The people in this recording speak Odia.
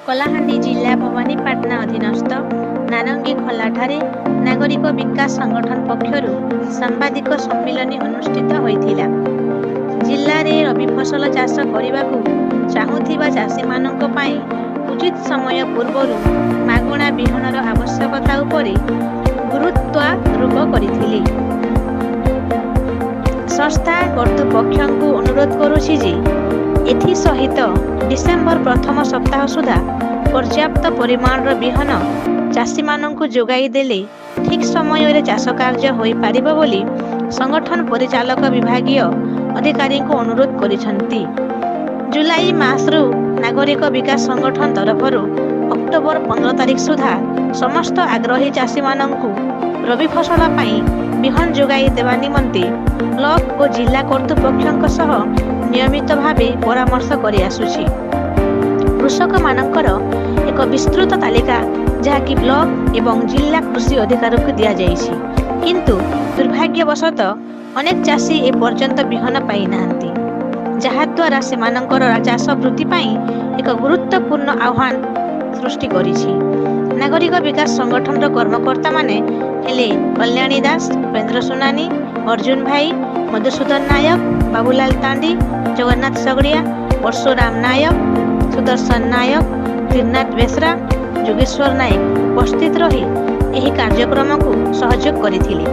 କଳାହାଣ୍ଡି ଜିଲ୍ଲା ଭବାନୀପାଟଣା ଅଧୀନସ୍ଥ ନାରଙ୍ଗୀଖୋଲାଠାରେ ନାଗରିକ ବିକାଶ ସଂଗଠନ ପକ୍ଷରୁ ସାମ୍ବାଦିକ ସମ୍ମିଳନୀ ଅନୁଷ୍ଠିତ ହୋଇଥିଲା। ଜିଲ୍ଲାରେ ରବି ଫସଲ ଚାଷ କରିବାକୁ ଚାହୁଁଥିବା ଚାଷୀମାନଙ୍କ ପାଇଁ ଉଚିତ ସମୟ ପୂର୍ବରୁ ମାଗଣା ବିହନର ଆବଶ୍ୟକତା ଉପରେ ଗୁରୁତ୍ୱାରୋପ କରିଥିଲେ। ସଂସ୍ଥା କର୍ତ୍ତୃପକ୍ଷଙ୍କୁ ଅନୁରୋଧ କରୁଛି ଯେ ଏଥିସହିତ ଡିସେମ୍ବର ପ୍ରଥମ ସପ୍ତାହ ସୁଦ୍ଧା ପର୍ଯ୍ୟାପ୍ତ ପରିମାଣର ବିହନ ଚାଷୀମାନଙ୍କୁ ଯୋଗାଇ ଦେଲେ ଠିକ୍ ସମୟରେ ଚାଷ କାର୍ଯ୍ୟ ହୋଇପାରିବ ବୋଲି ସଂଗଠନ ପରିଚାଳକ ବିଭାଗୀୟ ଅଧିକାରୀଙ୍କୁ ଅନୁରୋଧ କରିଛନ୍ତି। ଜୁଲାଇ ମାସରୁ ନାଗରିକ ବିକାଶ ସଂଗଠନ ତରଫରୁ ଅକ୍ଟୋବର 15 ତାରିଖ ସୁଦ୍ଧା ସମସ୍ତ ଆଗ୍ରହୀ ଚାଷୀମାନଙ୍କୁ ରବି ଫସଲ ପାଇଁ ବିହନ ଯୋଗାଇ ଦେବା ନିମନ୍ତେ ବ୍ଲକ ଓ ଜିଲ୍ଲା କର୍ତ୍ତୃପକ୍ଷଙ୍କ ସହ ନିୟମିତ ଭାବେ ପରାମର୍ଶ କରିଆସୁଛି। କୃଷକମାନଙ୍କର ଏକ ବିସ୍ତୃତ ତାଲିକା, ଯାହାକି ବ୍ଲକ ଏବଂ ଜିଲ୍ଲା କୃଷି ଅଧିକାରୀଙ୍କୁ ଦିଆଯାଇଛି, କିନ୍ତୁ ଦୁର୍ଭାଗ୍ୟବଶତଃ ଅନେକ ଚାଷୀ ଏପର୍ଯ୍ୟନ୍ତ ବିହନ ପାଇନାହାନ୍ତି, ଯାହାଦ୍ୱାରା ସେମାନଙ୍କର ଚାଷ ବୃତ୍ତି ପାଇଁ ଏକ ଗୁରୁତ୍ୱପୂର୍ଣ୍ଣ ଆହ୍ୱାନ ସୃଷ୍ଟି କରିଛି। ନାଗରିକ ବିକାଶ ସଂଗଠନର କର୍ମକର୍ତ୍ତାମାନେ ହେଲେ କଲ୍ୟାଣୀ ଦାସ, ଉପେନ୍ଦ୍ର ସୁନାନୀ, ଅର୍ଜୁନ ଭାଇ, ମଧୁସୂଦନ ନାୟକ, ବାବୁଲାଲ ତାଣ୍ଡି, ଜଗନ୍ନାଥ ସଗଡ଼ିଆ, ପରଶୁରାମ ନାୟକ, ସୁଦର୍ଶନ ନାୟକ, ତ୍ରିନାଥ ବେଶ୍ରା, ଯୋଗେଶ୍ୱର ନାୟକ ଉପସ୍ଥିତ ରହି ଏହି କାର୍ଯ୍ୟକ୍ରମକୁ ସହଯୋଗ କରିଥିଲେ।